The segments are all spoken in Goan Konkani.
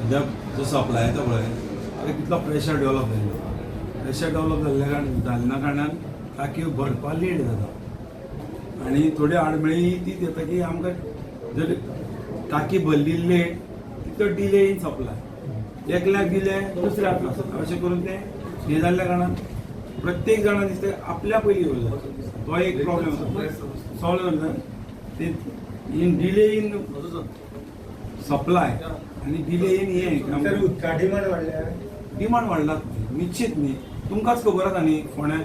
सद्या जो सप्लाय येता पळय, ताका कितलो प्रेशर डेवलप जाल्लो. प्रेशर डेवलप जाल्ल्या कारणान, जाल्ल्या कारणान टाकयो भरपा लेट जाता आनी थोडी आडमेळी तीच येता की आमकां जर टाकी भरली लेट, तितलो डिले इन सप्लाय. एकल्याक दिले, दुसऱ्याक आसता. अशें करून तें हें जाल्ल्या कारणान प्रत्येक जाणा दिसता आपल्या पयलीं येवं जाय. तो एक प्रॉब्लेम आसा, सॉल्व जाता ते इन डिले इन सप्लाय आनी डिले इन हें. सर, उदका डिमांड वाडल्या. डिमांड वाडला निश्चित न्ही. तुमकांच खबर आसा न्ही फोंड्या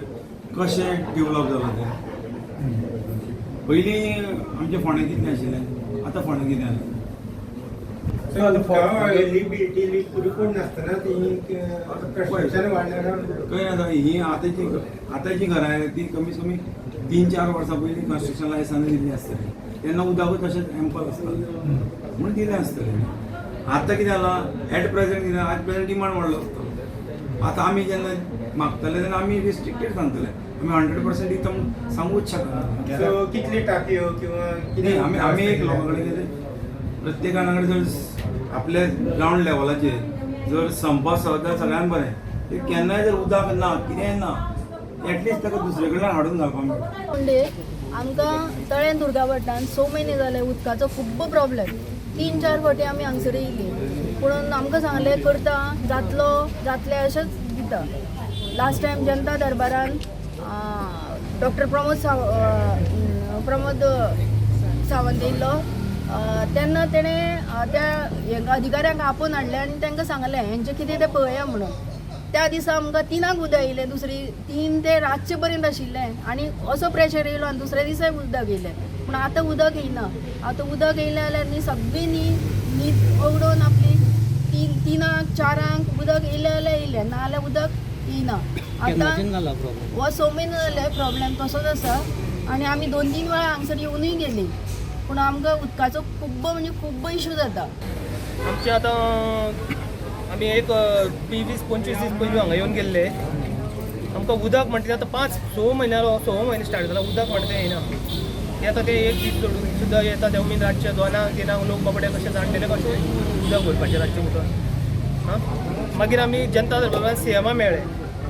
कशें डेवलप जालां तें. पयलीं आमच्या फोंड्या कितलें आशिल्लें, आतां फोंड्या कितें जालें. सर, उदका अवेलेबिलिटी पुरेपूर नासतना ती कन्स्ट्रक्शन वाडल्या. खंय आतां ही आतांची घरां आहात ती कमीत कमी 3-4 वर्सां पयलीं कन्स्ट्रक्शन लायसन्स दिल्लीं आसतलीं. तेन्ना उदकूय तशेंच एम्पल आसतालें म्हणून दिलें आसतलें. आतां कितें जालां, एट प्रेझेंट कितें, एट प्रेझेंट डिमांड वाडलो आसतलो. आतां आमी जेन्ना मागतले तेन्ना आमी रिस्ट्रिक्टेड सांगतले. आमी 100% दिता म्हूण सांगूच शकना. सो कितले टाकयो किंवा नाही, आमी आमी एक लोकां कडेन कितें, प्रत्येकाना कडेन जर आपल्या ग्रावंड लेवलाचेर जर संप आसत जाल्यार सगळ्यांत बरें. ते केन्नाय जर उदक ना, कितेंय ना, एटलिस्ट ताका दुसरे कडल्यान हाडून घालपाक मेळटा. म्हणजे आमकां तळें दुर्गाभटान 6 म्हयने जाले उदकाचो खूब्ब प्रॉब्लेम. 3-4 फावटी आमी हांगसर येयली, पूण आमकां सांगलें करता, जातलो, जातलें अशेंच दिता. लास्ट टायम जनता दरबारान डॉक्टर प्रमोद सावंत येयल्लो तेन्ना तेणें त्या हेंका अधिकाऱ्यांक आपोवन हाडलें आनी तांकां सांगलें हेंचें कितें तें पळया म्हणून. त्या दिसा आमकां 3 उदक येयलें, दुसरी 3 ते रातचे पर्यंत आशिल्लें आनी असो प्रेशर येयलो आनी दुसऱ्या दिसाय उदक येयलें. पूण आतां उदक येयना. आतां उदक येयलें जाल्यार न्ही सगळीं न्ही न्हीद उगडून आपली 3, 3क 4 उदक येयलें जाल्यार येयलें, ना जाल्यार उदक येयना. आतां हो 6 म्हयने जाले प्रॉब्लेम तसोच आसा आनी आमी 2-3 वेळा हांगसर येवनूय गेली, पूण आमकां उदकाचो खूब्ब म्हणजे खूब्ब इशू जाता. आमचे आतां आमी एक 20-25 दीस पयलीं हांगा येवन गेल्ले. आमकां उदक म्हणटा आतां 5-6 म्हयन्यार, 6 म्हयने स्टार्ट जाला, उदक म्हणटा तें येना. ते आतां ते एक दीस सोडून सुद्दां येता. ते उमेद रातचे 2 3 लोक बाबडे कशे जाणटेले कशे उदक भरपाचें रातचें उठून? आं, मागीर आमी जनता दरबारान सीएमा मेळ्ळे.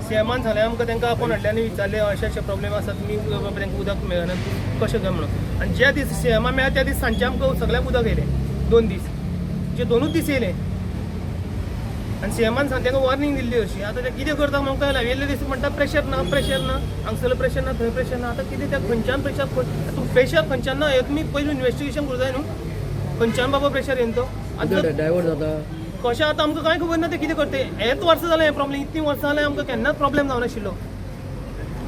सीएमान सांगलें आमकां, तांकां आपोवन हाडलें आनी विचारलें, अशें अशें प्रॉब्लेम आसा, तुमी बाबा तांकां उदक मेळना कशें काय म्हणून. आनी ज्या दीस सीएमा मेळ्ळा त्या दीस सांजचें आमकां सगळ्याक उदक येयलें. 2 दीस जे दोनूच दीस येयले आनी सीएमान सांग तांकां वॉर्निंग दिल्ली अशी. आतां ते कितें करता म्हाका कळना. येयल्ले दीस म्हणटा प्रेशर ना, प्रेशर ना, हांगसरलो प्रेशर ना, थंय प्रेशर ना. आतां कितें ते, खंयच्यान प्रेशर, तूं प्रेशर खंयच्यान ना हें तुमी पयलीं इन्वेस्टिगेशन करूं जाय न्हू. खंयच्यान बाबा प्रेशर येयन तो आतां डायवर्ट जाता कशें, आतां आमकां कांय खबर ना ते कितें करते. हेच वर्सां जालें हें प्रॉब्लेम, इतलीं वर्सां जालें, आमकां केन्नाच प्रॉब्लेम जावनाशिल्लो.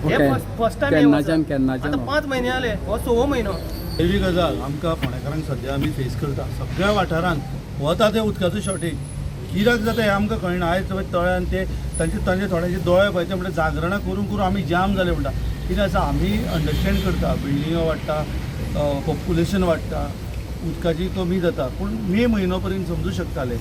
हे फर्स्ट टायम. केन्नाच्यान केन्नाच्यान? आतां 5 म्हयने जाले, हो सवो म्हयनो. हेवी गजाल आमकां फोंडेकारांक सद्या आमी फेस करता. सगळ्या वाठारांत वता ते उदकाचो शॉर्टेज कित्याक जाता हें आमकां कळना. आयज पळय तळ्यान ते तांचे तांचे थोड्यांचे दोळे पळय ते म्हणटा, जागरणां करून करून आमी जाम जाले म्हणटा. कितें आसा, आमी अंडरस्टँड करता, बिल्डिंगो वाडटा, पॉप्युलेशन वाडटा, उदकाची कमी जाता. पूण मे म्हयनो पर्यंत समजूं शकताले.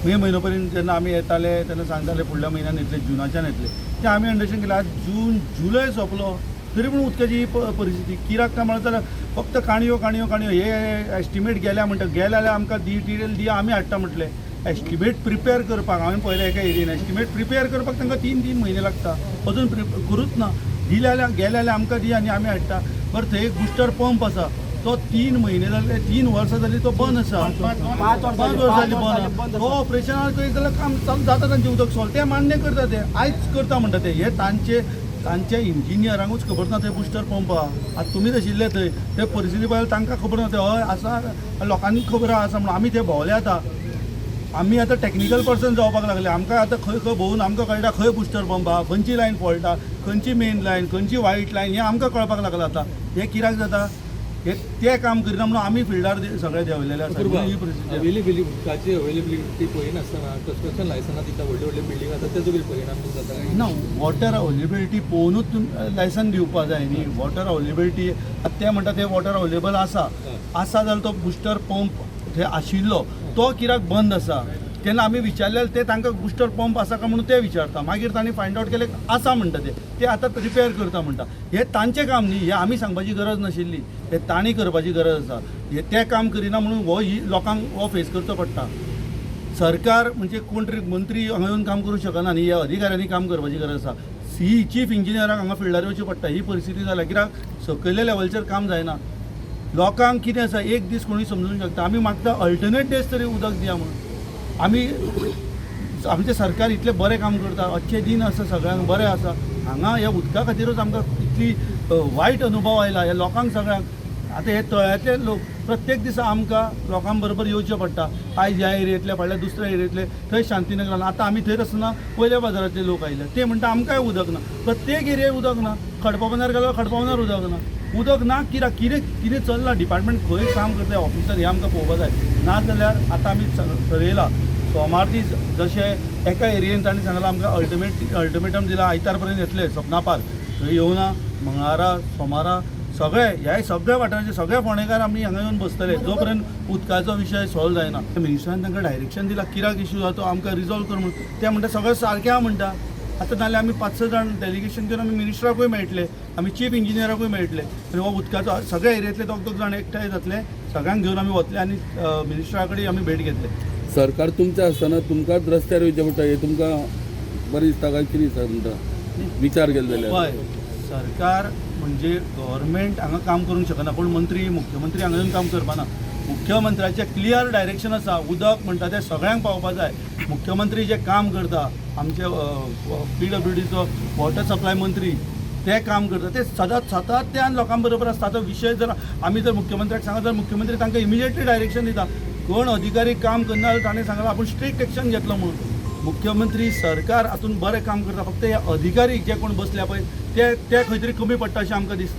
मे म्हयनो पर्यंत जेन्ना आमी येताले तेन्ना सांगताले फुडल्या म्हयन्यान येतले, जुनाच्यान येतले, ते आमी अंडरस्टँड केलें. आज जून जुलय सोंपलो तरी पूण उदकाची ही परिस्थिती कित्याक काय म्हणत जाल्यार फक्त काणयो काणयो काणयो. हे एस्टिमेट गेल्या म्हणटा, गेले जाल्यार आमकां दी डिटेल दी, आमी हाडटा म्हटलें. एस्टिमेट प्रिपेर करपाक हांवें पळयलें, एका एरियेन एस्टिमेट प्रिपेर करपाक तांकां 3-3 म्हयने लागता. अजून करूच ना. दिले जाल्यार, गेले जाल्यार आमकां दी आनी आमी हाडटा. बरें, थंय एक बुस्टर पंप आसा, तो 3 म्हयने जाले, 3 वर्सां जाली तो बंद आसा. 5 वर्सां जाली बंद आसा. तो ऑपरेशनाक करीत जाल्यार काम चालू जाता, तांचें उदक सोल्व. ते मान्य करता, ते आयज करता म्हणटा ते. हे तांचे तांच्या इंजिनियरांकूच खबर ना थंय बुस्टर पंप आहा. आतां तुमीच आशिल्ले थंय, ते परिस्थिती पळयल्यार तांकां खबर ना. ते हय आसा, लोकांनी खबर आसा म्हणून आमी थंय भोंवले. आतां आमी आतां टॅक्निकल पर्सन जावपाक लागले. आमकां आतां खंय खंय भोंवून आमकां कळटा खंय बुस्टर पंप आहा, खंयची लायन फॉल्ट आहा, खंयची मेन लायन, खंयची वायट लायन, हें आमकां कळपाक लागलां. आतां हें कित्याक जाता, हे ते काम करिना म्हणून आमी फिल्डार सगळे देंवलेले आसा. म्हणून ही परिस्थिती आसा. अवेलेबिलिटी, उदकाची अवेलेबिलिटी पळयनासतना कन्स्ट्रक्शन लायसनां दिता, व्हडले व्हडले बिल्डींग आसा, तेजो कितें परिणाम जाता काय? ना, वॉटर अवेलेबिलिटी पळोवनूच लायसन दिवपा जाय न्ही. वॉटर अवेलेबिलिटी आतां ते म्हणटा ते वॉटर अवेलेबल आसा. आसा जाल्यार तो बुस्टर पंप थंय आशिल्लो तो कित्याक बंद आसा? तेन्ना आमी विचारले ते तांकां बुस्टर पंप आसा काय म्हणून ते विचारता. मागीर तांणी फायंड आवट केलें, आसा म्हणटा ते. ते आतां रिपेर करता म्हणटा. हें तांचें काम न्ही, हें आमी सांगपाची गरज नाशिल्ली, हें तांणी करपाची गरज आसा. हें ते काम करिना म्हणून हो ही लोकांक हो फेस करचो पडटा. सरकार म्हणजे कोण तरी मंत्री हांगा येवन काम करूंक शकना न्ही, ह्या अधिकाऱ्यांनी काम करपाची गरज आसा. सी चीफ इंजिनियराक हांगा फिल्डार येवचें पडटा. ही परिस्थिती जाल्या कित्याक सकयल्या लेवलचेर काम जायना. लोकांक कितें आसा एक दीस कोणूय समजूंक शकता. आमी मागता अल्टरनेट डेज तरी उदक दिया म्हणून. आमी आमचें सरकार इतलें बरें काम करता, अच्छे दिन आसा, सगळ्यांक बरें आसा. हांगा ह्या उदका खातीरूच आमकां इतली वायट अनुभव आयला ह्या लोकांक सगळ्यांक. आतां हे तळ्यांतले लोक प्रत्येक दिसा आमकां लोकां बरोबर येवचें पडटा. आयज ह्या एरियेंतले, फाल्यां दुसऱ्या एरियेंतले, थंय शांतीनगरान. आतां आमी थंयच आसतना वयल्या बाजारांतले लोक आयले, ते म्हणटा आमकांय उदक ना. प्रत्येक एरियेक उदक ना. खडपाबंदार गेलो, खडपाबंदार उदक ना. उदक ना कित्याक? कितें कितें चल्लां? डिपार्टमेंट खंय काम करता ऑफिसर हें आमकां पळोवपा जाय. नाजाल्यार आतां आमी थरयलां सोमार दीस जशें एका एरियेन तांणी सांगलां आमकां अल्टिमेटम दिला आयतार पर्यंत येतले सपना पार्क थंय येवना. मंगळारा सोमारा सगळे ह्या सगळ्या वाठाराचे सगळे फोंडेकार आमी हांगा येवन बसतले जो पर्यंत उदकाचो विशय सॉल्व जायना. मिनिस्टरान तांकां डायरेक्शन दिलां कित्याक इशू जाता तो आमकां रिजॉल्व कर म्हणून. ते म्हणटा सगळें सारकें आहा म्हणटा. आतां नाल्यार आमी 5-6 जाण डेलिगेशन घेवन आमी मिनिस्टराकूय मेळटले, आमी चीफ इंजिनियराकूय मेळटले आनी हो उदकाचो सगळ्या एरियेंतले दोग दोग जाण एकठांय जातले, सगळ्यांक घेवन आमी वतले आनी मिनिस्टरा कडेन आमी भेट घेतले. सरकार तुमचें आसतना तुमकांच रस्त्यार वयचें पडटा हें तुमकां बरें दिसता काय कितें दिसता तुमकां विचार केलो जाल्यार? पळय, सरकार म्हणजे गव्हर्मेंट हांगा काम करूंक शकना, पूण मंत्री मुख्यमंत्री हांगा येवन काम करपाना. मुख्यमंत्र्याचें क्लियर डायरेक्शन आसा, उदक म्हणटा तें सगळ्यांक पावपा जाय. मुख्यमंत्री जें काम करता, आमचे पीडब्ल्यूडीचो वॉटर सप्लाय मंत्री ते काम करता, ते सदांच सातत्यान लोकां बरोबर आसता. आतां विशय जर आमी जर मुख्यमंत्र्याक सांगत जाल्यार मुख्यमंत्री तांकां इमिजिएटली डायरेक्शन दिता. कोण अधिकारी काम करना जाल्यार ताणें सांगलां आपूण स्ट्रिक्ट एक्शन घेतलो म्हणून. मुख्यमंत्री सरकार हातून बरें काम करता, फक्त हे अधिकारी जे कोण बसल्या पळय ते ते खंय तरी कमी पडटा अशें आमकां दिसता.